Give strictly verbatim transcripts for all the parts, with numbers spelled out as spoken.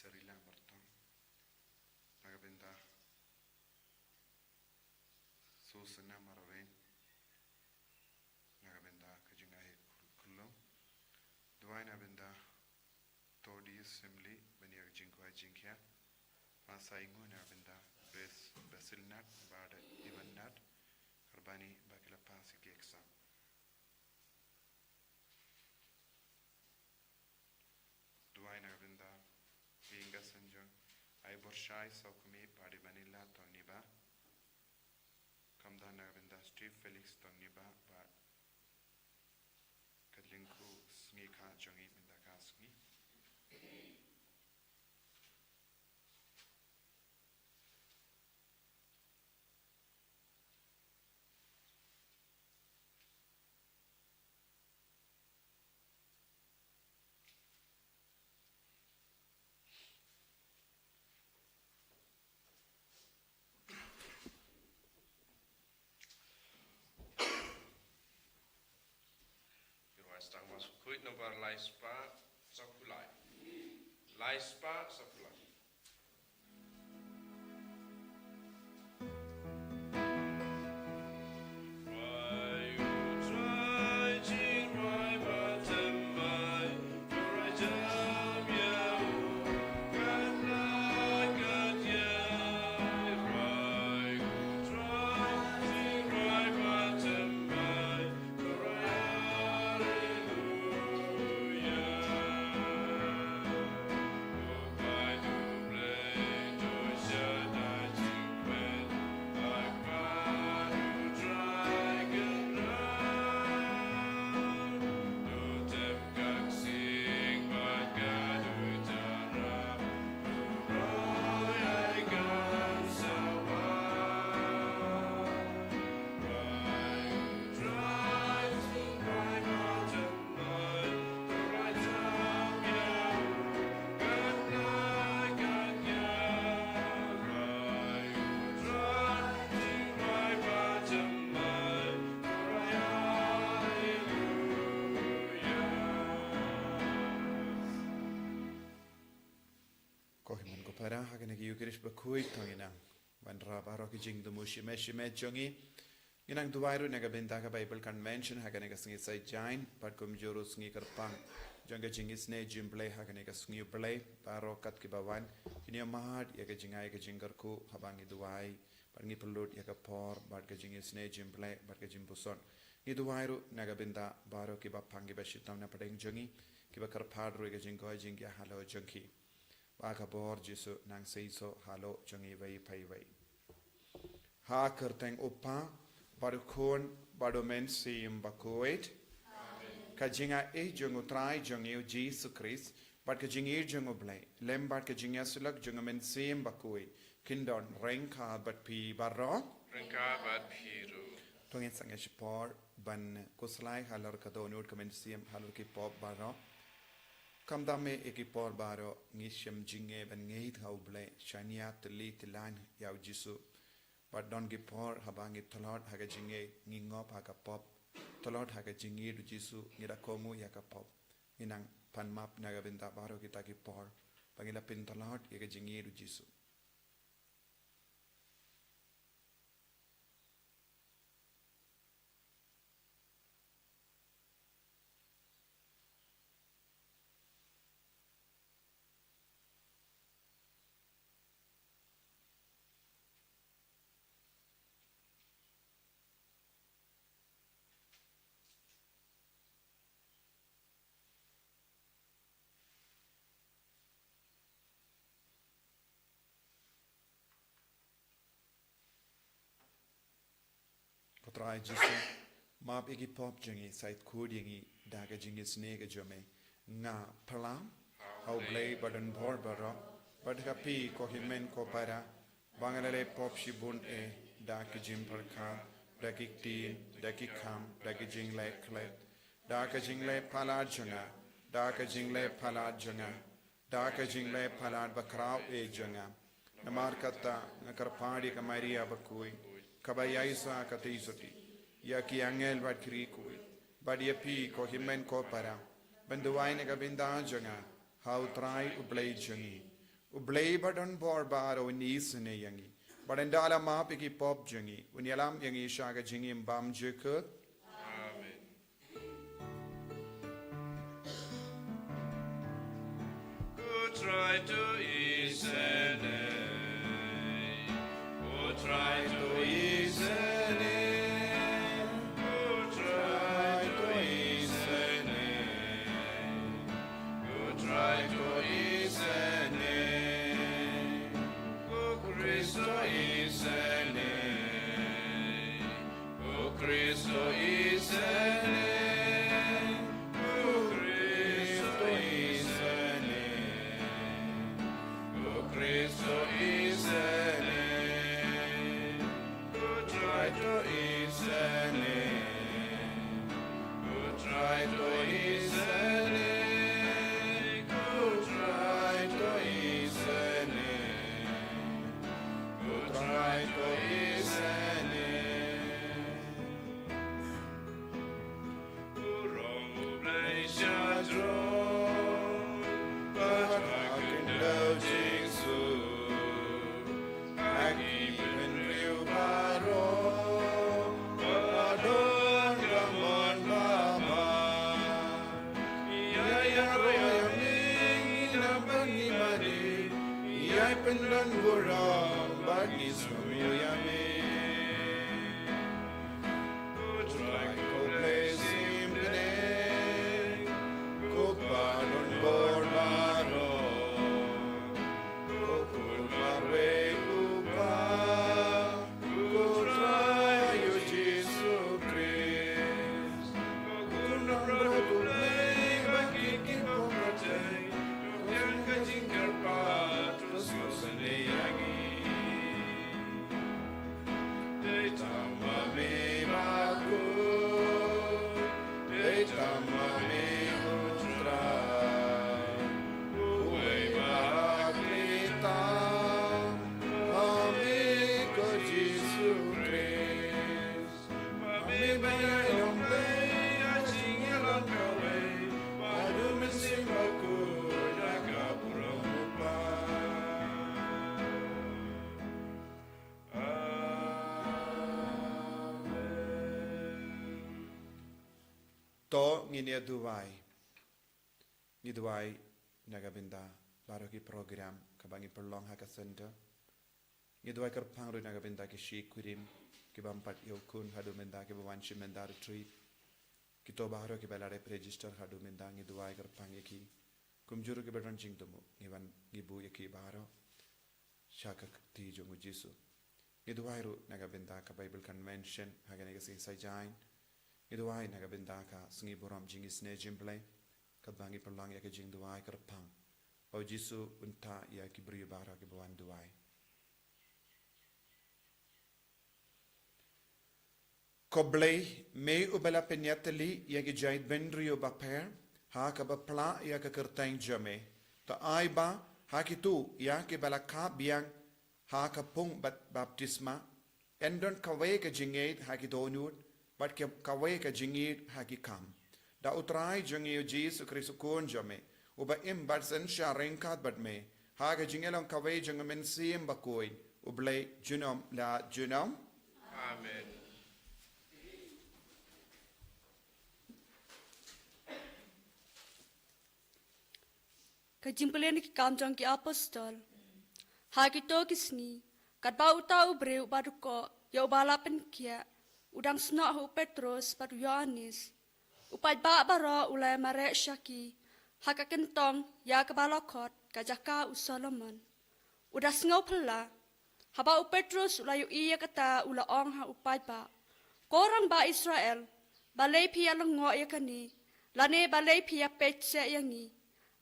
Rila Martong, na ka bynta Susana Marweng, na ka bynta ka jingai kul-, kullum. Duwai na ka bynta Todi Simli, ban ïa ka jingkwah jingkhia. Masai Ngu na ka bynta Bes-, Basilnat, bad Ivanat, Karbani, ba ki la pass ïa ki exam. Duwai na ka bynta Inga Sanjong, Ai Borshai Sokmi, bad Ivanila Tongniba. Kamda na ka bynta Steve Felix Tongniba, bad ka lyngkhuh sngi ka jong i mynta ka sngi. Ki ruwai sdang ba sukhuid number lai spah sawphew lai. Lai spah sawphew lai. Ko hynmen ko para, ha kane ka Eucharist bakhuid to ngin nang wanrah baroh ki jingthmu shimet shimet jong ngi. Ngin nang duwai ruh na ka bynta ka Bible Convention ha kane ka sngi Saitjaiñ, bad kumjuh ruh sngi kyrpang jong ka jingisynei jong U Blei ha kane ka sngi U Blei, baroh kat kiba wan kin ïohmad ïa ka jingai ka jingkyrkhu haba ngi duwai bad ngi pynlut ïa ka por bad ka jingisynei jong U Blei bad ka jingpuson. Ngi duwai ruh na ka bynta baroh kiba pang kiba shitom na pdeng jong ngi, kiba kyrpad ruh ïa ka jingkoit jingkhiah halor jong ki. Ba ka bor Jisu nang seisoh halor jong ngi iwei pa iwei. Ha ka kyrteng U Kpa, bad U Khun, bad U Mynsiem Bakhuid. Amen. Ka jingaiei jong U Trai jong ngi U Jisu Khrist, bad ka jingïeit jong U Blei, lem bad ka jingïasyllok jong U Mynsiem Bakhuid, kin don ryngkat bad phi baroh. Ryngkat bad phi ruh. To ngin sa ïoh shipor ban khuslai halor ka dohnud ka mynsiem halor ki pop baroh. Kumta mynta ïa ki por baroh ngi shim jingeh ban ngeit ha U Blei, shaniah tylli tyllan ïa U Jisu. Bad don ki por haba ngi tlot ha ka jingngeit, ngi ngop ha ka pop, tlot ha ka jingïeit U Jisu, ngi da kohnguh ïa ka pop. Ngin nang pan map na ka bynta baroh kita ki por ba ngi la pyntlot ïa ka jingïeit U Jisu. Ko Trai Jisu, map ïa ki pop jong ngi, sa ïeit khuid ïa ngi da ka jingisynei ka jong me. Nga pyrshang ha U Blei badonbor baroh, bad ha phi ko hynmen ko para, ba nga la leh pop shibun eh, da ki jingpyrkhat, da ki ktien, da ki kam, da ki jingleh klet, da ka jingleh palat jong nga, da ka jingleh palat jong nga, da ka jingleh palat bakhraw eh jong nga. Namar kata nga kyrpad ïa ka Maria bakhuid, kaba ïaisah ka tei sotti, ïa ki angel bad ki riewkhuid, bad ïa phi ko hynmen ko para, ban duwai na ka bynta jong nga ha U Trai U Blei jong ngi. U Blei ba don bor baroh un isynei ïa ngi, bad un da la map ïa ki pop jong ngi, un ïalam ïa ngi sha ka jingim bymjukut. Amen. Ko Trai to isynei. Ko Trai to isynei. Ko Trai to isynei. Ko Trai to isynei. Ko Khrist to isynei. Ko Khrist to isynei. Ko Khrist to isynei. Ko Khrist to isynei. Ko Trai to isynei. Ko Trai to isynei. Ko Trai to isynei. Ko Trai to isynei. U rong U Blei sha jrong, bad ha khyndew jingsuk, ha ki bynriew baroh, ba don ka mon ba mar. Ïa ïaroh ïa me ngi na bad ngi mane, ïa pynlong burom bad ngi sngew ïa me. Ko Trai ko Blei sngewbha, ko Kpa don bor baroh, ko Khun marwei uba, ko Trai U Jisu Khrist, ko Khun nongbuh U Blei ba ki kynpong kyrteng, to biang ka jingkyrpad, to sngewsynei ïa ngi. Dei tang ma me bakhuid, dei tang ma me U Trai, uwei ba ha khlieh tang ma me ko Jisu Khrist. Ma me ba ïai long Blei ha jingïalang kawei bad U Mynsiem Bakhuid ha ka burom U Kpa. Amen. To ngin ïa duwai. Ngi duwai na ka bynta baroh ki program kaba ngi pynlong ha ka center. Ngi duwai kyrpang ruh na ka bynta ki shi kurim kiba ym pat ïoh khun haduh mynta, kiba wan shim mynta retreat. Kito baroh kiba la dep register haduh mynta, ngi duwai kyrpang ïa ki. Kumjuh ruh kiba don jingdum, ngi wan ngi buh ïa ki baroh sha ka kti jong U Jisu. Ngi duwai ruh na ka bynta ka Bible Convention ha kane ka sngi Saitjaiñ. Ngi duwai na ka bynta ka sngi burom jingisynei jong U Blei, katba ngi pynlong ïa ka jingduwai kyrpang ba U Jisu un tah ïa ki briew baroh kiba wan duwai. Ko Blei, me uba la pynïatylli ïa ki jaitbynriew bapher ha kaba plah ïa ka kyrteng jong me, to ai ba ha kito ïa kiba la khap biang ha ka pung bad baptisma, yn don kawei ka jingïeit ha ki dohnud bad ka, kawei ka jingïeit ha ki kam. Da U Trai jong ngi U Jisu Khrist U Khun jong me, uba im bad synshar ryngkat bad me ha ka jingïalong kawei jong U Mynsiem Bakhuid, U Blei junom la junom. Amen. Ka jingpule na Ki Kam jong ki Apostol. Ha kito ki sngi, katba uta u briew uba dkoh ïa uba la pynkhiah u dang snoh ha u Petros bad u Ïoannis, u paidbah baroh u la ïamareh sha ki ha ka kyntong ïa kaba la khot ka jaka u Solomon. U da sngew phylla. Haba u Petros u la ïohi ïa kata, u la ong ha u paidbah, "Ko rangbah Israel, balei phi ïa lyngngoh ïa kane, lane balei phi ïa peit seh ïa ngi?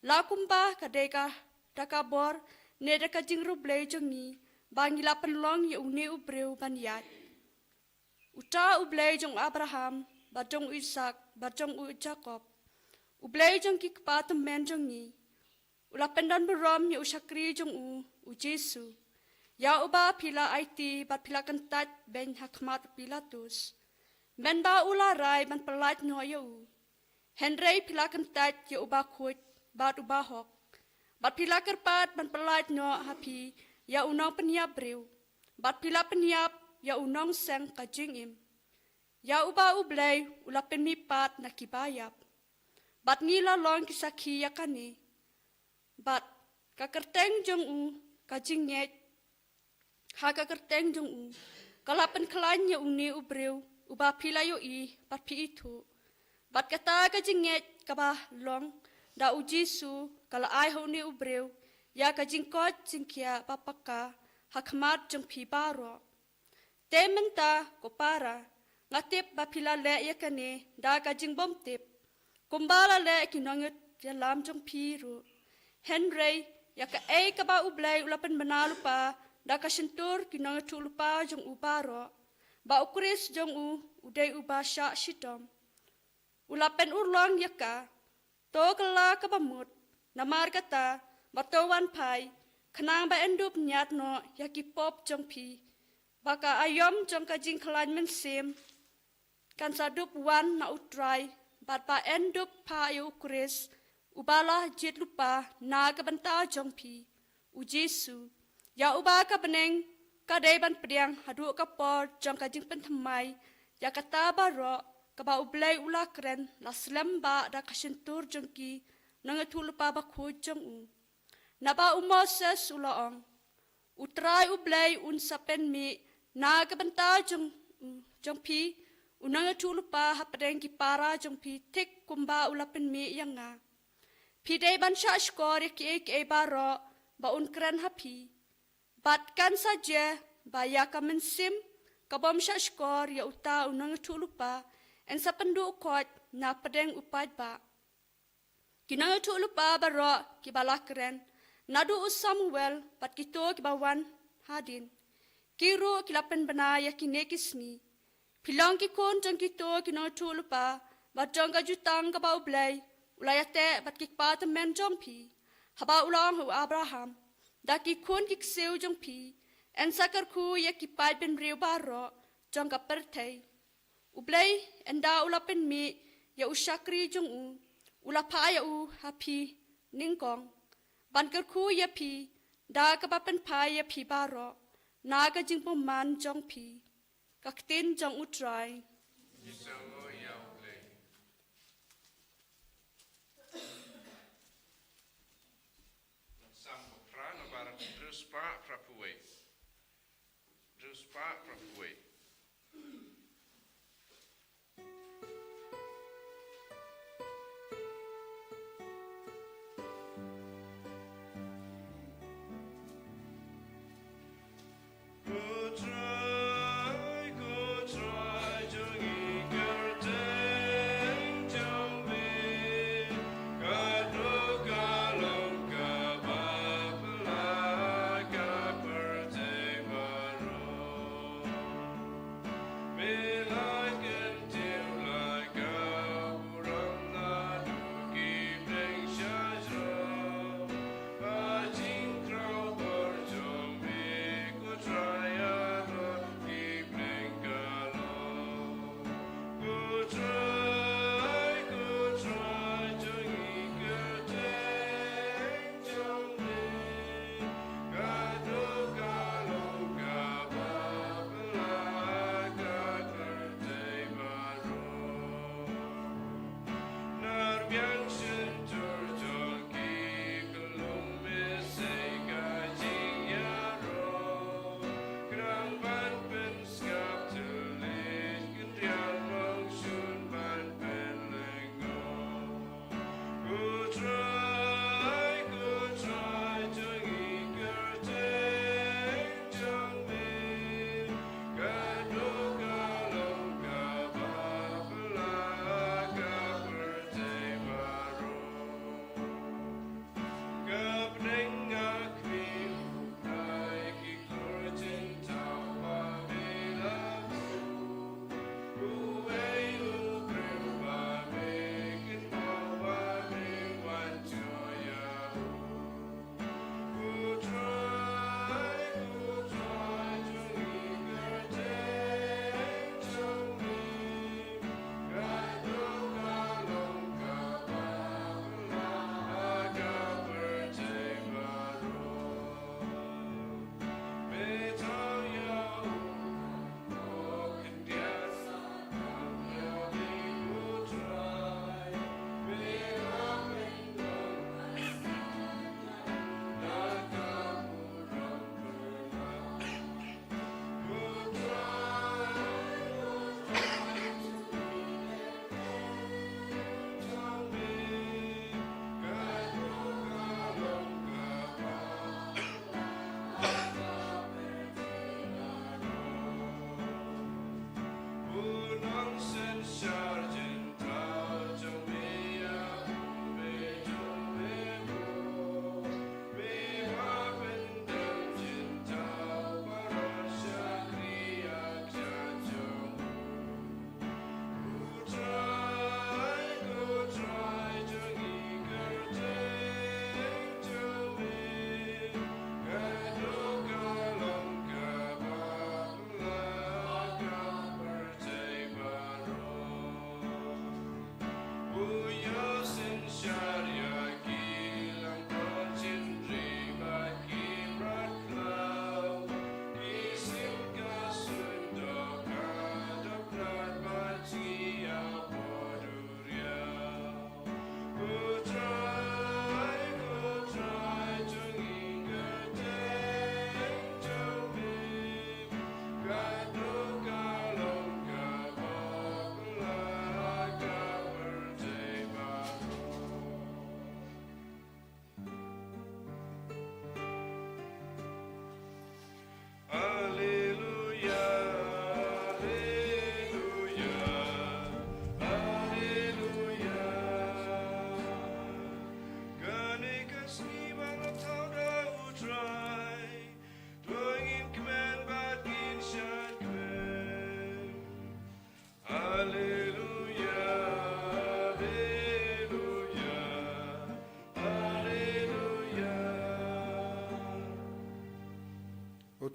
La kumba ka dei ka da ka bor ne da ka jingriewblei jong ngi ba ngi la pynlong ïa une u briew ban ïaid? Uta U Blei jong u Abraham, bad jong u Isaak, bad jong u Jakob, U Blei jong ki kpa tymmen jong ngi, u la pyndonburom ïa u shakri jong u, u Jisu, ïa uba phi la aiti bad phi la kyntait beiñ ha khmat u Pilatus, mynba u la rai ban pyllait noh ïa u. Hynrei phi la kyntait ïa uba khuid bad uba hok, Bad phi la kyrpad ban pyllait noh ha phi ïa u nongpynïap briew, bad phi la pynïap ïa u nongseng ka jingim, ïa uba U Blei u la pynmihpat na kiba ïap. Bad ngi la long ki sakhi ïa kane. Bad ka kyrteng jong u, ka jingngeit ha ka kyrteng jong u, ka la pynkhlaiñ ïa une u briew uba phi la ïohi bad phi ithuh. Bad kata ka jingngeit kaba long da U Jisu ka la ai ha une u briew ïa ka jingkoit jingkhiah ba paka ha khmat jong phi baroh. Te mynta, ko para, nga tip ba phi la leh ïa kane da ka jingbymtip, kumba la leh ki nongïalam jong phi ruh. Hynrei ïa kaei kaba U Blei u la pynbna lypa da ka shyntur ki nongïathuhlypa jong u baroh, ba U Khrist jong u u dei uba shah shitom. U la pynurlong ïa ka. To kylla kaba mut, namar kata, ba to wan phai, khnang ba yn dup ñiad noh ïa ki pop jong phi, ba ka aïom jong ka jingkhlaiñ mynsiem kan sa dup wan na U Trai, bad ba yn dup phah ïa U Khrist, uba la jied lypa na ka bynta jong phi, U Jisu, ïa uba ka bneng ka dei ban pdiang haduh ka por jong ka jingpynthymmai ïa kata baroh kaba U Blei u la kren la slem bha da ka shyntur jong ki nongïathuhlypa bakhuid jong u. Naba u Moses u la ong, U Trai U Blei un sa pynmih na ka bynta jong, jong phi u nongïathuhlypa hapdeng ki para jong phi, thik kumba u la pynmih ïa nga. Phi dei ban shah shkor ïa kiei kiei baroh ba un kren ha phi. Bad kan sa jia ba ïa ka mynsiem ka bym shah shkor ïa uta u nongïathuhlypa yn sa pynduh koit na pdeng u paidbah. Ki nongïathuhlypa baroh kiba la kren naduh u Samuel bad kito kiba wan hadien, ki ruh ki la pynbna ïa kine ki sngi. Phi long ki khun jong kito ki nongïathuhlypa, bad jong ka jutang kaba U Blei u la ïateh bad ki kpa tymmen jong phi, haba u la ong ha u Abraham, da ki khun ki ksiew jong phi yn sa kyrkhu ïa ki paid bynriew baroh jong ka pyrthei. U Blei, ynda u la pynmih ïa u shakri jong u, u la phah ïa u ha phi nyngkong, ban kyrkhu ïa phi da kaba pynphai ïa phi baroh na ka jingbymman jong phi. Ka ktien jong U Trai. Ki salmo ïa U Blei. Salm phra, na barat hynriew spah phra phew wei. Hynriew spah phra phew wei.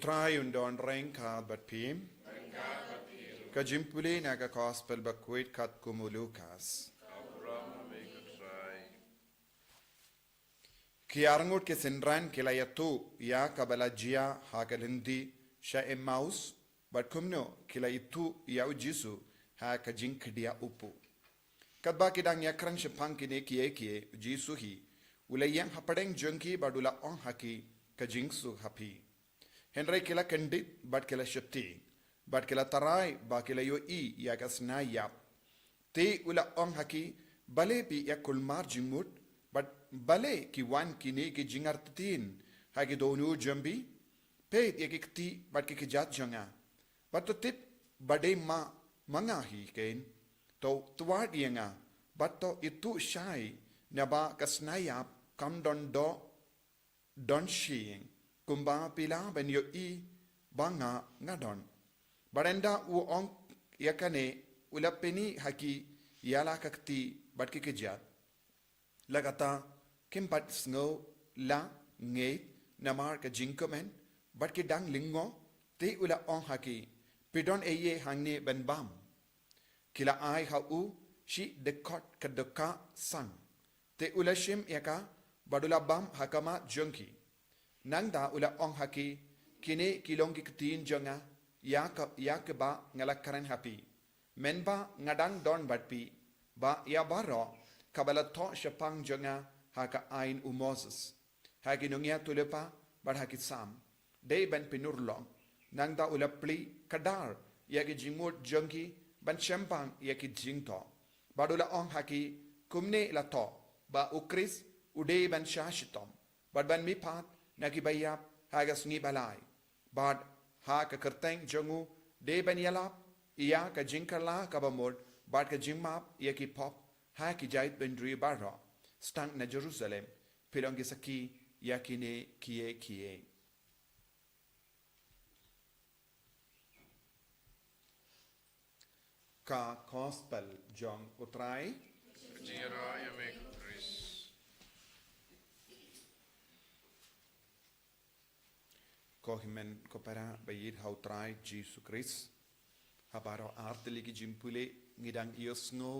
Trai un don ryngkat bad phi. Ka jingpule na ka Gospel bakhuid katkum u Lukas. Ki arngut ki synran ki la ïathuh ïa kaba la jia ha ka lynti sha Emmaus, bad kumno ki la ithuh ïa u Jisu ha ka jingkhyndiat u pud. Katba ki dang ïakren shaphang kine kiei kiei, u Jisu hi u la ïeng hapdeng jong ki bad u la ong ha ki, ka jingsuk ha phi. Hynrei ki la kyndit bad ki la sheptieng, bad ki la tharai ba ki la ïohi ïa ka sna ïap. Te u la ong ha ki, balei phi ïa kulmar jingmut, bad balei ki wan kine ki jingartatien ha ki dohnud jong phi? Peit ïa ki kti bad ki kjat jong nga, bad to tip ba dei ma, ma nga hi kein. To, to wad ïa nga bad to ithuh shai, naba ka sna ïap kam don doh don shyieng, kumba phi lah ban ïohi ba nga, nga don. Bad ynda u ong ïa kane, u la pyni ha ki ïa la ka kti bad ki kjat. La kata, kim pat sngew la ngeit namar ka jingkmen, bad ki dang lyngngoh. Te u la ong ha ki, phi don ei ei hangne ban bam? Ki la ai ha u shi dkhot ka dohkha sang. Te u la shim ïa ka bad u la bam ha khmat jong ki. Nangta u la ong ha ki, kine ki long ki ktien jong nga ïa ka, ïa kaba nga la kren ha phi mynba nga dang don bad phi, ba ïa baroh kaba la thoh shaphang jong nga ha ka aiñ u Moses, ha ki nongïathuhlypa bad ha ki Salm, dei ban pynurlong. Nangta u la plie kdar ïa ki jingmut jong ki ban shemphang ïa ki jingthoh. Bad u la ong ha ki, kumne la thoh ba u Khrist u dei ban shah shitom bad ban mihpat na kiba ïap ha ka sngi ba lai. Bad ha ka kyrteng jong u dei ban ïalap ïa ka jingkylla kaba mut bad ka jingmap ïa ki pop ha ki jaitbynriew baroh. Sdang na Jerusalem, phi long ki sakhi ïa kine kiei kiei. Ka Gospel jong u Trai. Jingïaroh ïa me ko Khrist. Ko hynmen ko para ba ïeit ha u Trai Jisu Khrist, ha baroh artylli ki jingpule ngi dang ïohsngew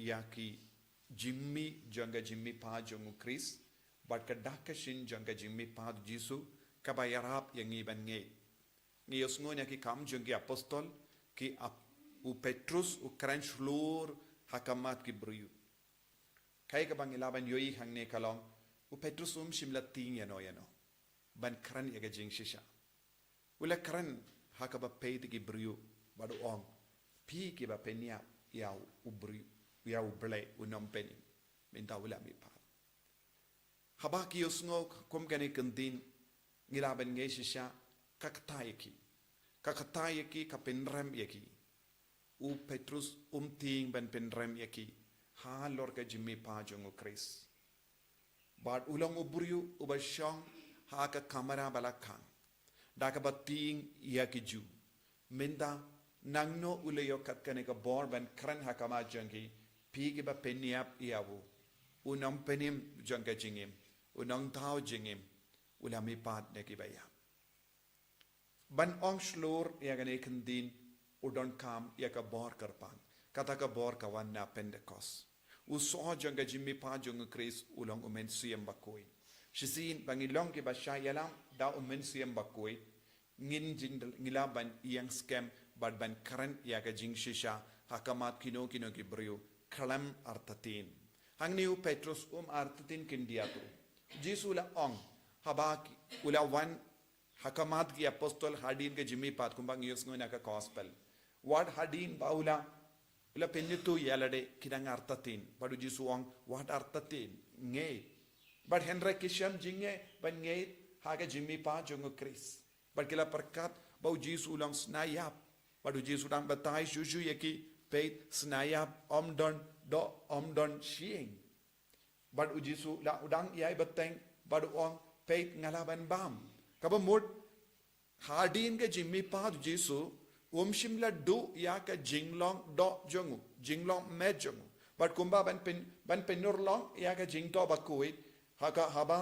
ïa ki jingmih jong ka jingmihpat jong u Khrist, bad ka dak ka shin jong ka jingmihpat u Jisu, kaba ïarap ïa ngi ban ngeit. Ngi ïohsngew ïa ki Kam jong ki Apostol, ki ap-, u Petrus u kren shlur ha khmat ki briew. Kaei kaba ngi lah ban ïohi hangne ka long, u Petrus um shym la tieng ïano ïano ban kren ïa ka jingshisha. U la kren ha kaba peit ïa ki briew bad u ong, phi kiba pynïap ïa u briew, ïa U Blei u nongpynim, mynta u la mihpat. Haba ki ïohsngew kum kane ka ktien, ngi lah ban ngeit shisha ka kta ïa ki. Ka kta ïa ki, ka pynrem ïa ki. U Petrus um tieng ban pynrem ïa ki halor ka jingmihpat jong u Khrist. Bad u long u briew uba shong ha ka kamra ba la khang da kaba tieng ïa ki Jiw. Mynta, nangno u la ïoh kat kane ka bor ban kren ha khmat jong ki, phi kiba pynïap ïa u, u nongpynim jong ka jingim, u nongthaw jingim, u la mihpat na kiba ïap. Ban ong shlur ïa kane ka ktien, u donkam ïa ka bor kyrpang, kata ka bor ka wan na Pentekost. U soh jong ka jingmihpat jong u Khrist u long u Mynsiem Bakhuid. Shisien ba ngi long kiba shah ïalam da u Mynsiem Bakhuid, ngin jin-, ngi lah ban ïeng skhem bad ban kren ïa ka jingshisha ha khmat kino kino ki briew khlem artatien. Hangne u Petrus um artatien khyndiat ruh. Jisu u la ong, haba ki-, u la wan ha khmat ki Apostol hadien ka jingmihpat, kumba ngi ïohsngew na ka Gospel. Wat hadien ba u la, u la pynithuh ïa lade, ki dang artatien. Bad u Jisu u ong, wat artatien, ngeit. Bad hynrei ki shem jingngeit ban ngeit ha ka jingmihpat jong u Khrist. Bad ki la pyrkhat ba u Jisu u long sna ïap. Bad u Jisu u dang batai shuh shuh ïa ki, peit, sna ïap ym don doh, ym don shyieng. Bad u Jisu u la, u dang ïai bteng bad u ong, peit, nga lah ban bam. Kaba mut, hadien ka jingmihpat u Jisu, um shym la duh ïa ka jinglong doh jong u, jinglong met jong u. Bad kumba ban pyn-, ban pynurlong ïa ka jingthoh bakhuid, ha ka, haba,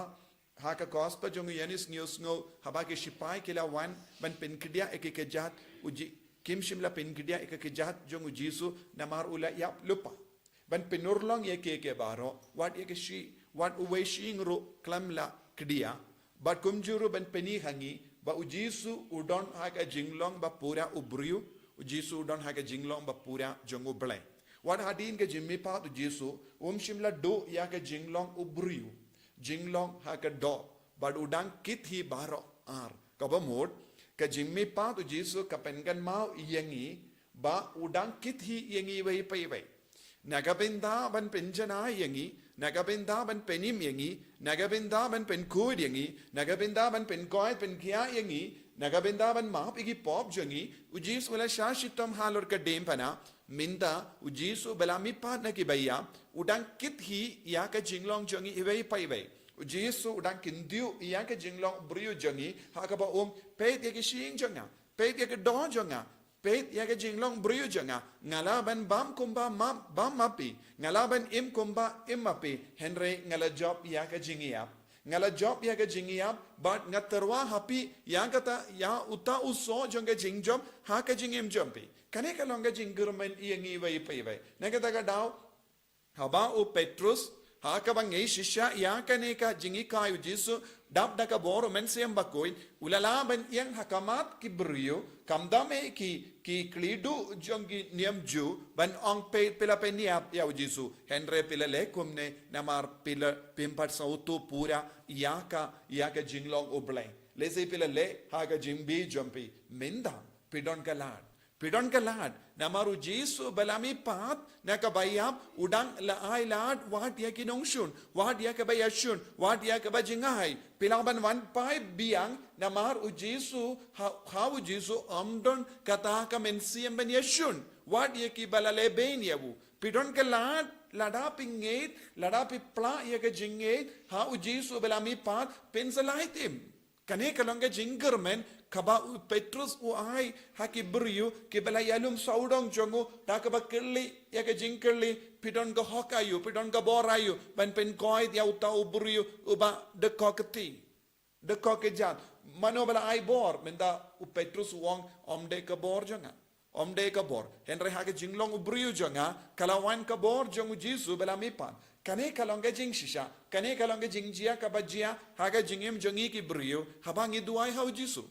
ha ka gospel jong u Ïoannis ngi ïohsngew haba ki shipai ki la wan ban pynkdiah ïa ki kjat u Ji-, kim shym la pynkdiah ïa ki kjat jong u Jisu namar u la ïap lypa. Ban pynurlong ïa ki ki baroh, wat ïa ki shi, wat uwei shi ruh khlem la kdiah. Bad kumjuh ruh ban pyni ha ngi ba u Jisu u don ha ka jinglong ba pura u briew, u Jisu u don ha ka jinglong ba pura jong u Blei. Wat hadien ka jingmihpat u Jisu, um shym la duh ïa ka jinglong u briew, jinglong ha ka doh, bad u dang kit hi baroh ar. Kaba mut, ka jingmihpat u Jisu ka pynkynmaw ïa ngi ba u dang kit hi ïa ngi iwei pa iwei. Na ka bynta ban pynjanai ïa ngi, na ka bynta ban pynim ïa ngi, na ka bynta ban pynkhuid ïa ngi, na ka bynta ban pynkoit pynkhiah ïa ngi, na ka bynta ban map ïa ki pop jong ngi, u Jisu u la shah shitom halor ka diengphna, mynta u Jisu ba la mihpat na ki baïap, u dang kit hi ïa ka jinglong jong ngi iwei pa iwei. U Jisu u dang kyntiew ïa ka jinglong briew jong ngi, ha kaba um, peit ïa ki shyieng jong nga, peit ïa ka doh jong nga, peit ïa ka jinglong briew jong nga, nga lah ban bam kumba map, bam ma phi, nga lah ban im kumba im ma phi, hynrei nga la jop ïa ka jingïap. Nga la jop ïa ka jingïap, bad nga tyrwa ha phi, ïa kata, ïa uta u soh jong ka jingjop, ha ka jingim jong phi. Kane ka long ka jingkyrmen ïa ngi iwei pa iwei. Na kata ka daw, haba u Petrus, ha kaba ngeit shisha ïa kane ka jinghikai u Jisu, dap da ka bor u Mynsiem Bakhuid, u la lah ban ïeng ha khmat ki briew, khamtam eh ki, ki khlieh duh jong ki niam Jiw, ban ong peit phi la pynïap ïa u Jisu, hynrei phi la leh kumne, namar phi la, phim pat sngewthuh pura, ïa ka, ïa ka jinglong u Blei. Lehse phi la leh, ha ka jingbih jong phi, mynta, phi don ka lad. Phi don ka lad, namar u Jisu ba la mihpat, na ka baïap, u dang la ai lad, wat ïa ki nongshun, wat ïa kaba ïashun, wat ïa kaba jingai, phi lah ban wan phai biang, namar u Jisu, ha, ha u Jisu, ym don kata ka mynsiem ban ïashun, wat ïa kiba la lehbeiñ ïa u. Phi don ka lad, lada phi ngeit, lada phi plah ïa ka jingngeit, ha u Jisu ba la mihpat, phin sa lait im. Kane ka long ka jingkyrmen, kaba u Petrus u ai, ha ki briew, kiba la ïalum sawdong jong u, da kaba kylli, ïa ka jingkylli, phi don ka hok aïu, phi don ka bor aïu, ban pynkoit ïa uta u briew, uba dkhot kti. Dkhot kjat, mano ba la ai bor, mynta u Petrus u ong, ym dei ka bor jong nga. Ym dei ka bor. Hynrei ha ka jinglong u briew jong nga, ka la wan ka bor jong u Jisu ba la mihpat. Kane ka long ka jingshisha. Kane ka long ka jingjia kaba jia, ha ka jingim jong ngi ki briew, haba ngi duwai ha u Jisu.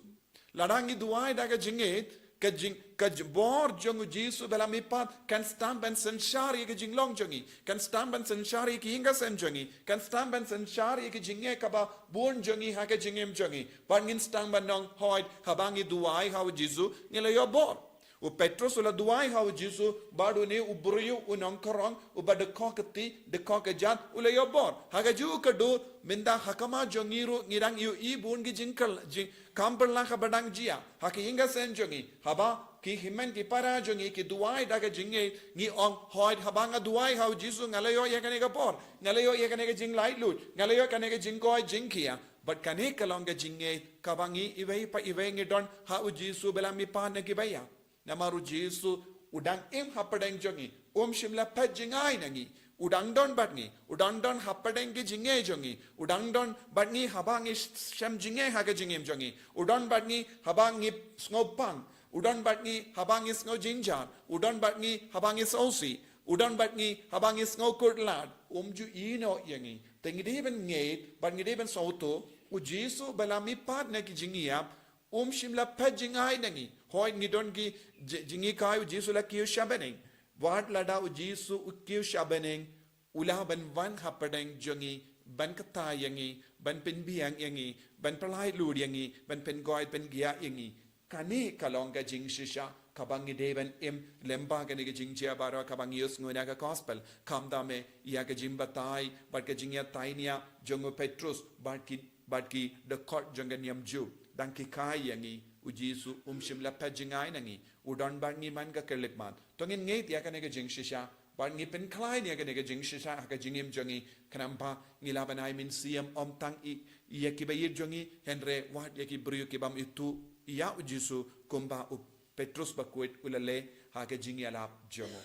Lada ngi duwai da ka jingngeit, ka jing, ka j-, bor jong u Jisu ba la mihpat, kan sdang ban synshar ïa ka jinglong jong ngi. Kan sdang ban synshar ïa ki ïing ka sem jong ngi. Kan sdang ban synshar ïa ka jingngeit kaba bun jong ngi ha ka jingim jong ngi. Bad ngin sdang ban ong hooid, haba ngi duwai ha u Jisu, ngi la ïoh bor. U Petrus u la duwai ha u Jisu, bad une u briew u nongkhrong, uba dkhot kti, dkhot kjat, u la ïoh bor. Ha kajuh ka dur, mynta ha khmat jong ngi ruh ngi dang ïohi bun ki jingkylla, jing, kam pyrla kaba dang jia. Ha ki ïing ka sem jong ngi, haba ki hynmen ki para jong ngi ki duwai da ka jingngeit, ngi ong hooid haba nga duwai ha u Jisu nga la ïoh ïa kane ka bor, nga la ïoh ïa kane ka jinglaitluid, nga la ïoh kane ka jingkoit jingkhiah. Bad kane ka long ka jingngeit kaba ngi iwei pa iwei ngi don ha u Jisu ba la mihpat na ki baïap. Namar u Jisu u dang im hapdeng jong ngi, um shym la phet jngai na ngi. U dang don bad ngi, u dang don hapdeng ki jingngeit jong ngi, u dang don bad ngi haba ngi sh-, shem jingngeit ha ka jingim jong ngi, u don bad ngi haba ngi sngewpang, u don bad ngi haba ngi sngewjynjar, u don bad ngi haba ngi sngewsih, u don bad ngi haba ngi sngewkhuslai, um ju ïehnoh ïa ngi. Te ngi dei ban ngeit, bad ngi dei ban sngewthuh, u Jisu ba la mihpat na ki jingïap, um shym la phet jngai na ngi. Hooid ngi don ki ji-, jinghikai u Jisu la kiew sha bneng. Wat lada u Jisu u kiew sha bneng, u lah ban wan hapdeng jong ngi, ban kta ïa ngi, ban pynbiang ïa ngi, ban pyllait luid ïa ngi, ban pynkoit pynkhiah ïa ngi. Kane ka long ka jingshisha, kaba ngi dei ban im, lyngba kane ka jingjia baroh kaba ngi ïohsngew na ka gospel, khamtam eh, ïa ka jingbatai, bad ka jingïatai nia, jong u Petrus, bad ki bad ki dkhot jong ka niam Jiw, dang hikai ïa ngi, u Jisu um shym la phet jngai na ngi, u don bad ngi man ka khyllipmat. To ngin ngeit ïa kane ka jingshisha, bad ngi pynkhlaiñ ïa kane ka jingshisha, ha ka jingim jong ngi, khnang ba, ngi lah ban ai mynsiem ym tang ïa, ïa kiba ïeit jong ngi, hynrei wat ïa ki briew kibym ithuh, ïa u Jisu, kumba u Petrus bakhuid u la leh, ha ka jingïalap jong u.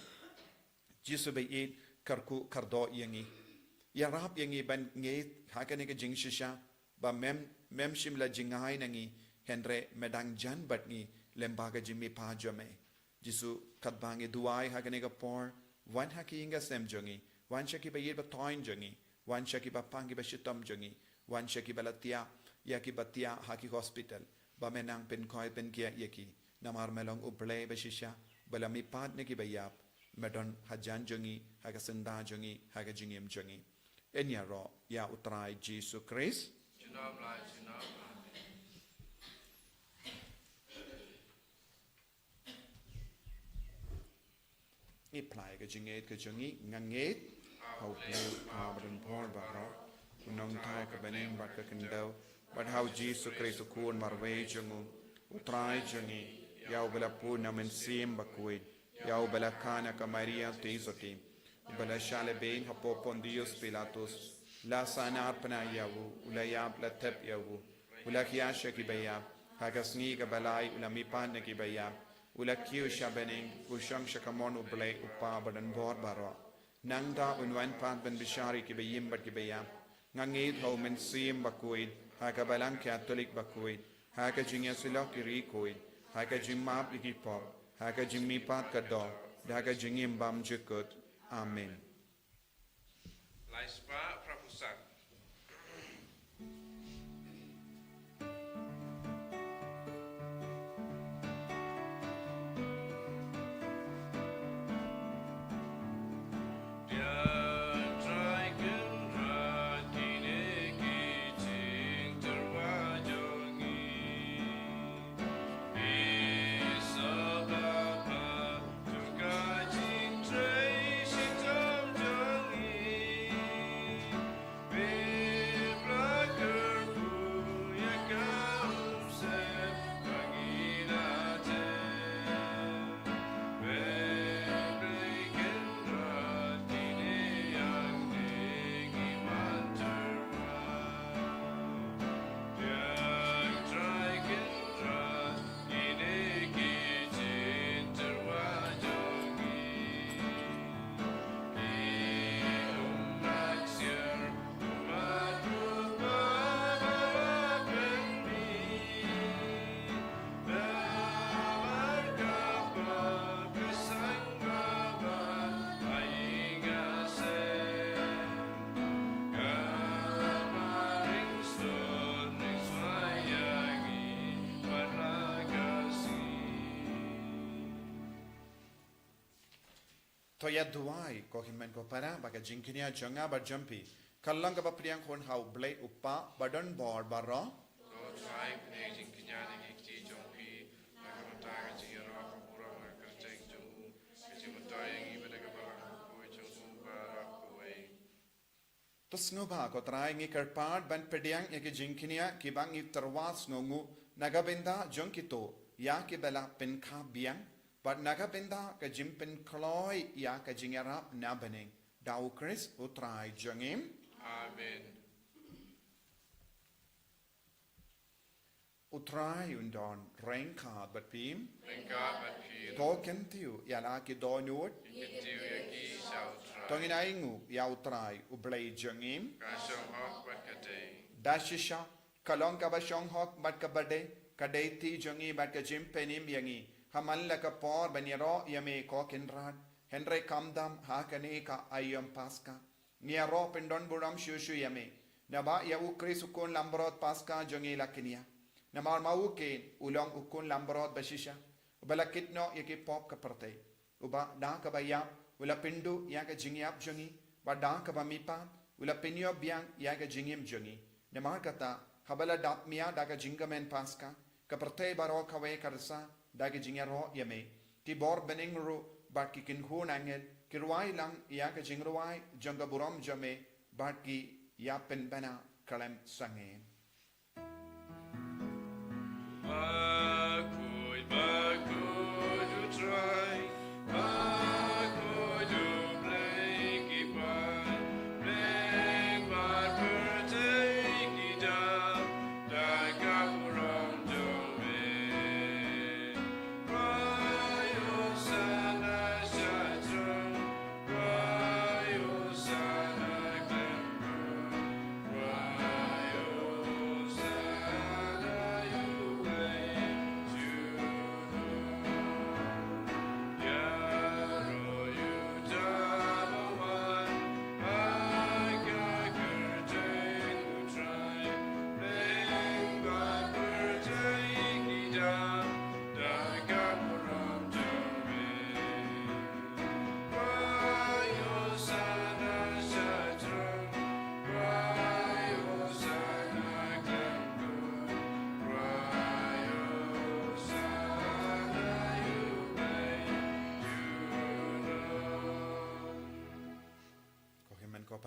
Jisu ba ïeit kyrkhu kyrdoh ïa ngi. Ïarap ïa ngi ban ngeit ha kane ka jingshisha. ba mem, mem shym la jngai na ngi, hynrei me dang jan bad ngi lyngba ka jingmihpat jong me. Jisu, katba ngi duwai ha kane ka por, wan ha ki ïing ki sem jong ngi, wan sha ki ba ïeit ba thoiñ jong ngi, wan sha ki ba pang ki ba shitom jong ngi, wan sha ki ba la thiah, ïa ki ba thiah ha ki hospital, ba me nang pynkhiah pynkhiah ïa ki. Namar me long U Blei ba shisha, ba la mihpat na ki ba ïap, me don hajan jong ngi, ha ka syndah jong ngi, ha ka jingim jong ngi. Ngin ïaroh ïa U Trai Jisu Khrist. Junom la junom. Amen. Ngi phla ïa ka jingngeit ka jong ngi, nga ngeit ha U Blei U Kpa ba donbor baroh, u nongthaw ka bneng bad ka khyndew, bad ha U Jisu Khrist u Khun marwei jong u, U Trai jong ngi, ïa uba la pun na U Mynsiem Bakhuid, ïa uba la kha na ka Maria Theisotti, uba la shah lehbeiñ hapoh Pontius Pilatus, la sahnarphna ïa u, u la ïap, la thep ïa u, u la khia sha ki ba ïap, ha ka sngi ka ba lai u la mihpat na ki ba ïap, u la kiew sha bneng, u shong sha kamon U Blei U Kpa ba donbor baroh. Nangta un wan pat ban bishar ïa ki ba im bad ki ba ïap. Nga ngeit ha U Mynsiem Bakhuid, ha ka Balang Katholik bakhuid, ha ka jingïasyllok ïa ki riewkhuid, ha ka jingmap ïa ki pop, ha ka jingmihpat ka doh, da ka jingim bymjukut. Amen. Lai spah phra phew san. To ïa duwai, ko hynmen ko para, ba ka jingkñia jong nga bad jong phi ka long kaba pdiang hun ha U Blei U Kpa ba donbor baroh. Ko Trai, pynïaid jingkñia na ngi ki kti jong phi, na ka bynta ka jingïaroh ka burom ka kyrteng jong u, ka jingmyntoi ïa ngi bad ka balang bakhuid jong u baroh kawei. To sngewbha ko Trai, ngi kyrpad ban pdiang ïa ki jingkñia kiba ngi tyrwa sngewnguh na ka bynta jong kito ïa kiba la pynkha biang, bad na ka bynta ka jingpynkloi ïa ka jingïarap na bneng, da U Khrist U Trai jong ngi. Amen. U Trai un don ryngkat bad phi. Ryngkat bad phi. To kyntiew ïa la ki dohnud. Ngi kyntiew ïa ki sha U Trai. To ngin ainguh ïa U Trai U Blei jong ngi. Ka shong hok bad ka dei. Da shisha, ka long kaba shong hok bad kaba dei, ka dei ti jong ngi bad ka jingpynim ïa ngi ha man la ka por ban ïaroh ïa me ko Kynrad, hynrei kham tam ha kane ka aïom Paska. Ngi ïaroh pyndonburom shuh shuh ïa me, naba ïa U Khrist U Khun langbrot Paska jong ngi la kñia. Namar ma u ken u long U Khun langbrot ba shisha, uba la kit noh ïa ki pop ka pyrthei. Uba da kaba ïap u la pynduh ïa ka jingïap jong ngi, bad da kaba mihpat u la pynïoh biang ïa ka jingim jong ngi. Namar kata, haba la dap mih da ka jingkmen Paska, ka pyrthei baroh kawei ka rsa da ka jingïaroh ïa me. Ki bor bneng ruh bad ki kynhun angel ki rwai lang ïa ka jingrwai jong ka burom jong me, bad ki ïa pynbna khlem sangeh.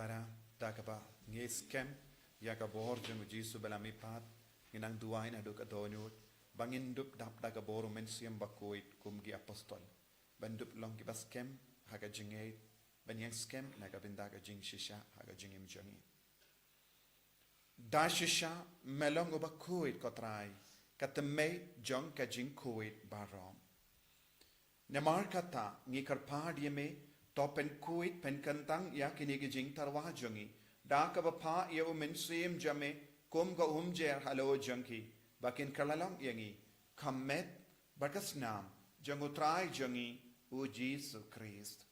Para, da kaba ngi skhem ïa ka bor jong u Jisu ba la mihpat, ngi nang duwai naduh ka dohnud ba ngin dup dap da ka bor u Mynsiem Bakhuid kum ki apostol, ban dup long kiba skhem ha ka jingngeit, ban ïeng skhem na ka bynta ka jingshisha ha ka jingim jong ngi. Da shisha me long uba khuid, ko Trai, ka tymmen jong ka jingkhuid baroh. Namar kata ngi kyrpad ïa me, to pynkhuid pynkyntang ïa kine ki jingtyrwa jong ngi da kaba phah ïa u Mynsiem jong me kum ka umjer halor jong ki, ba kin kylla long ïa ngi ka met bad ka snam jong u Trai jong ngi, u Jisu Khrist.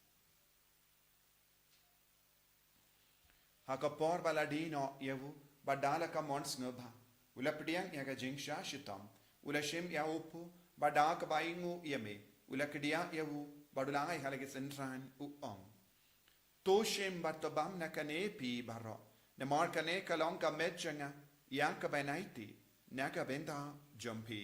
Ha ka por ba la die noh ïa u, bad da la ka mon sngewbha, u la pdiang ïa ka jingshah shitom, u la shim ïa u kpu, bad da kaba ainguh ïa me, u la kdiah ïa u, bad u la ai ha la ki synran, u ong: To shim bad to bam na kane phi baroh, namar kane ka long ka met jong nga, ïa kaban aiti na ka bynta jong phi.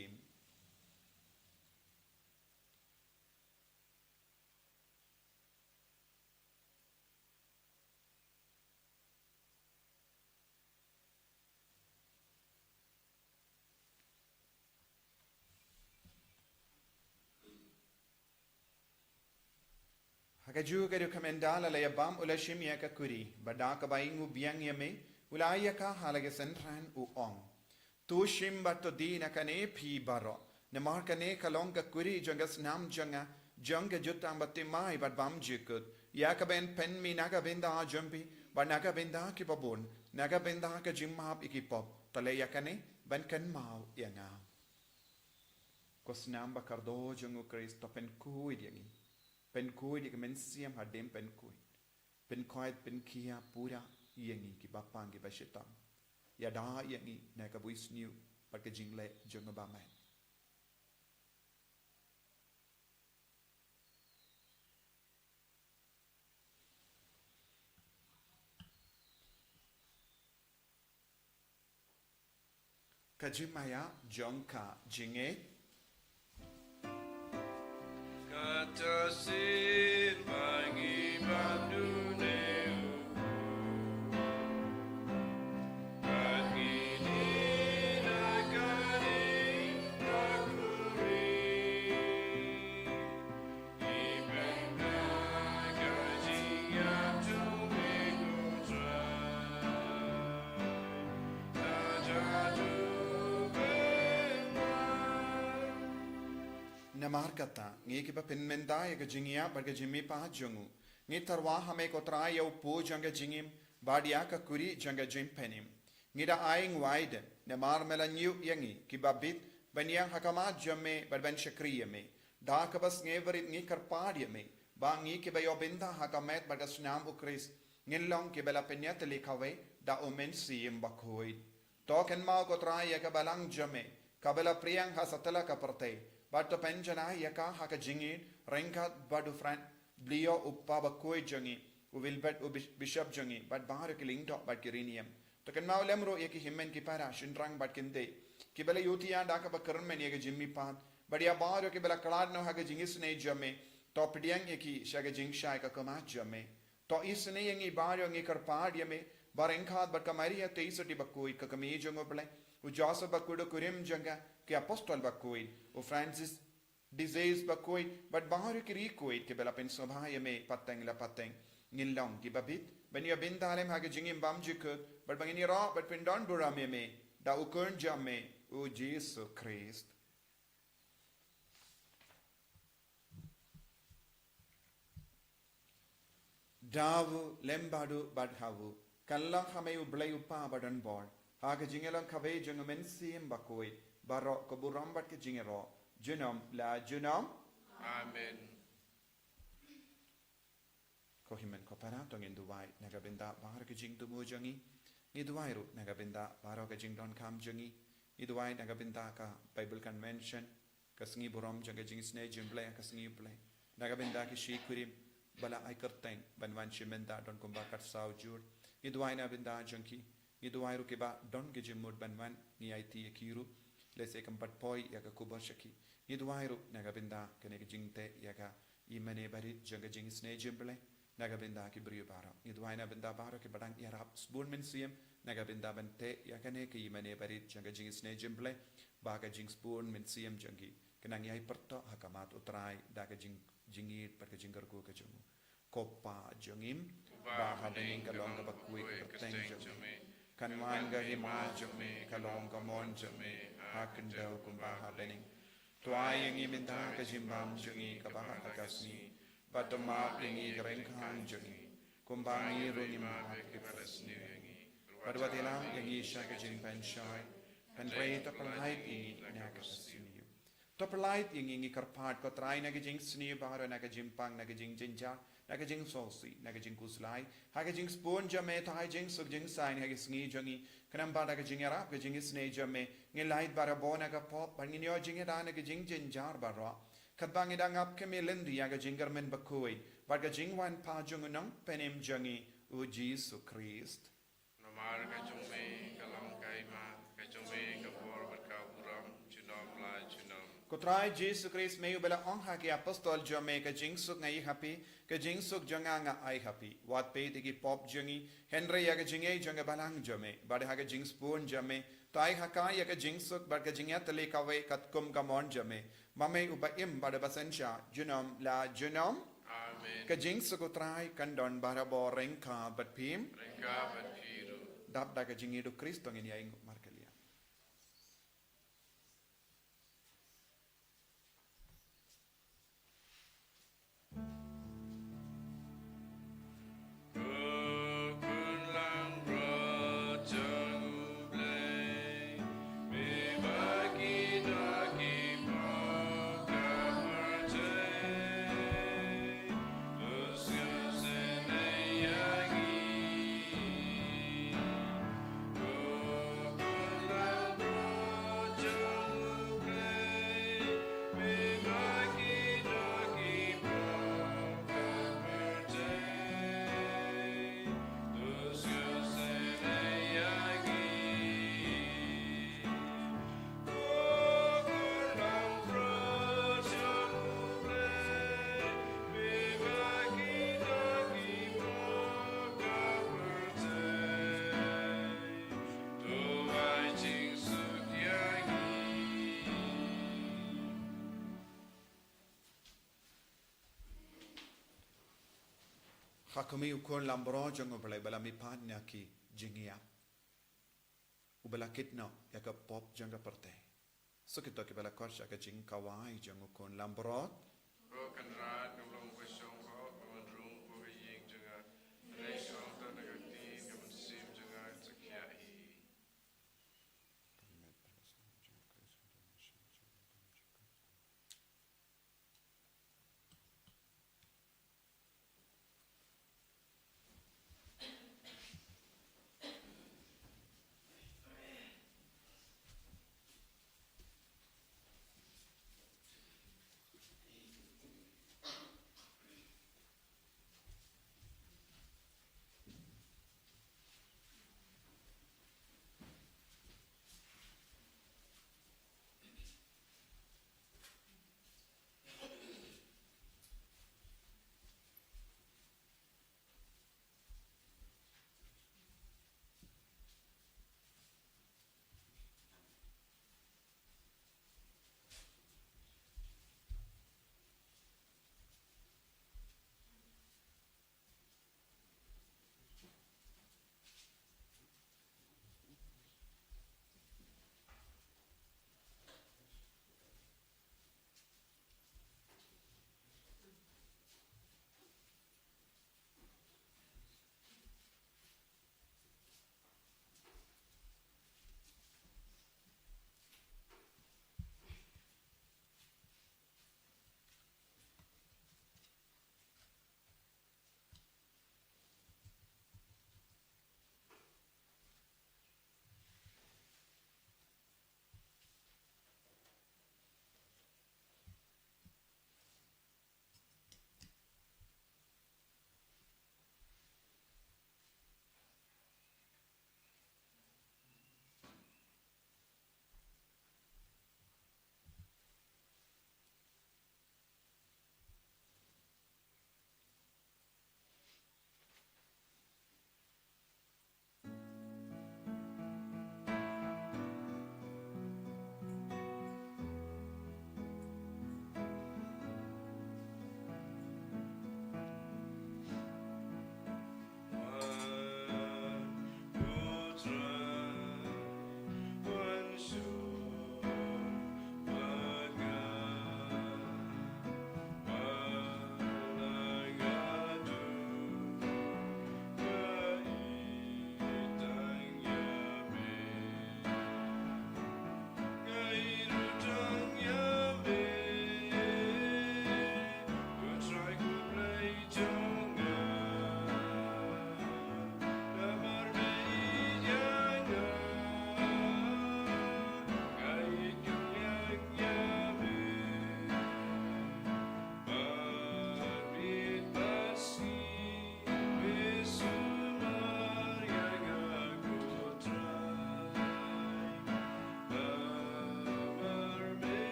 Ha kajuh ka dei ka mynta la la ïa bam, u la shim ïa ka kuri, bad da kaba ainguh biang ïa me, u la ai ïa ka ha la ki synran, u ong: To shim bad to die na kane phi baroh, namar kane ka long ka kuri jong ka snam jong nga, jong ka jutang bathymmai bad bymjukut, ïa kaban pynmih na ka bynta jong phi bad na ka bynta ki babun, na ka bynta ka jingmap ïa ki pop. To leh ïa kane ban kynmaw ïa nga. Ko snam ba kordor jong u Khrist, to pynkhuid ïa ngi. Pynkhuid ïa ka mynsiem hadien pynkhuid. Pynkhuid, pynkhia pura ïa ngi kiba pang kiba shitom. Ïada ïa ngi na ka bunsniew bad ka jingleh jong u Bamai. Ka jingmaïa jong ka jingngeit. Kata shisien ba ngi bam dune u Khrist, ba ngi die na kane ka kuri. Namar kata, ngi kiba pynmynta ïa ka jingïap bad ka jingmihpat jong u, ngi tyrwa ha me ko Trai ïa u kpu jong ka jingim, bad ïa ka kuri jong ka jingpynim. Ngi da ai ngwai de, namar me la ñiew ïa ngi kiba bit, ban ïeng ha khmat jong me bad ban shakri ïa me. Da kaba sngewrit ngi kyrpad ïa me, ba ngi kiba ïoh bynta ha ka met bad ka snam u Khrist, ngin long kiba la pynïatylli kawei da u Mynsiem Bakhuid. To kynmaw ko Trai ïa ka balang jong me, kaba la pdiang ha satlak ka pyrthei, bad to pynjanai ïa ka ha ka jingïeit, ryngkat bad u Francis, Leo u Papa Bakhuid jong ngi, u Willibrord u Bis-, Bishop jong ngi, bad baroh ki lyngdoh bad ki riewniam. To kynmaw lem ruh ïa ki hynmen ki para, shynrang bad kynthei, kiba la ïohi da kaba kyrmen ïa ka jingmihpat, bad ïa baroh kiba la khlad noh ha ka jingisynei jong me, to pdiang ïa ki sha ka jingshai ka khmat jong me. To isynei ïa ngi baroh, ngi kyrpad ïa me, ba ryngkat bad ka Maria Theisotti Bakhuid ka kmie jong u Blei, u Joseph bakhuid u kurim jong ka, ki apostol bakhuid, u Francis de Sales bakhuid, bad baroh ki riewkhuid kiba la pynsngewbha ïa me pateng la pateng, ngin long kiba bit ban ïoh bynta lem ha ka jingim bymjukut, bad ba ngin ïaroh bad pyndonburom ïa me da u Khun jong me, u Jisu Khrist. Da u lem bad u bad ha u, kan long ha me u Blei u Kpa badonbor, ha ka jingïalong kawei jong u Mynsiem Bakhuid, baroh ka burom bad ka jingïaroh, junom la junom. Amen. Ko hynmen ko para, to ngin duwai na ka bynta baroh ka jingthmu jong ngi. Ngi duwai ruh na ka bynta baroh ka jingdonkam jong ngi. Ngi duwai na ka bynta ka Bible Convention, ka sngi burom jong ka jingisynei jong u Blei, ka sngi u Blei. Na ka bynta ki shi kurim ba la ai kyrteng ban wan shi mynta, don kumba khatsaw jur. Ngi duwai na ka bynta jong ki. Ngi duwai ruh kiba don ki jingmut ban wan, ngi aiti ïa ki ruh, lehse kam pat poi ïa ka khubor sha ki. Ngi duwai ruh na ka bynta kane ka jingteh ïa ka imane barit jong ka jingisynei jong u Blei. na ka bynta ki briew baroh. Ngi duwai na bynta baroh kiba dang ïarap sbun mynsiem na ka bynta ban teh ïa kane ka ïingmane barit jong ka jingisynei jong U Blei, ba ka jingsbun mynsiem jong ki kan nang ïai pyrthuh ha khmat U Trai da ka jing, jingïeit bad ka jingkyrkhu ka jong u. Ko Pa jong ngi, uba ha bneng, ka long kaba khuid ka kyrteng jong me. Kan wan ka hima jong me, ka long ka mon jong me ha khyndew kumba ha bneng. To ai ïa ngi mynta ka jingbam jong ngi kaba ha ka sngi, bad to map ïa ngi ki ryngkang jong ngi, kumba ngi ruh ngi map ïa kiba sniew ïa ngi. Bad wat ïalam ïa ngi sha ka jingpynshoi, hynrei to pyllait ïa ngi na ka sniew. To pyllait ïa ngi, ngi kyrpad ko Trai, na ka jingsniew baroh, na ka jingpang, na ka jingjynjar, na ka jingsngewsih, na ka jingkhuslai, ha ka jingsbun jong me, to ai jingsuk jingsaiñ ha ka sngi jong ngi. Khnang ba da ka jingïarap ka jingisynei jong me, ngin lait barabor na ka pop, bad ngin ïoh jingïada na ka jingjynjar baroh. Katba ngi dang ap khmih lynti ïa ka jingkyrmen bakhuid bad ka jingwan pat jong u Nongpynim jong ngi, u Jisu Khrist. Namar ka jong me ka long ka hima, ka jong me ka bor bad ka burom, junom la junom. Ko Trai Jisu Khrist, me uba la ong ha ki apostol jong me, ka jingsuk nga ai ha phi, ka jingsuk jong nga nga ai ha phi. Wat peit ïa ki pop jong ngi, hynrei ïa ka jingïeit jong ka balang jong me. Bad ha ka jingsbun jong me, to ai ha ka ïa ka jingsuk bad ka jingïatylli kawei katkum ka mon jong me, ma me uba im bad uba synshar junom la junom. Amen. Ka jingsuk u Trai kan don barabor ryngkat bad phi. Ryngkat bad phi ruh. Dap da ka jingïeit u Khrist to ngin ïainguh markylliang. Ha khmih u khun lambrot jong U Blei ba la mihpat na ki jingïap, uba la kit noh ïa ka pop jong ka pyrthei. Sa kito kiba la khot sha ka jingkhawai jong u khun lambrot. Ko Kynrad, ngam long ba shong hok, ba wan rung hapoh ka ïing jong nga. Hynrei shong tang da ka ktien, ka mynsiem jong nga kan sa khiah hi.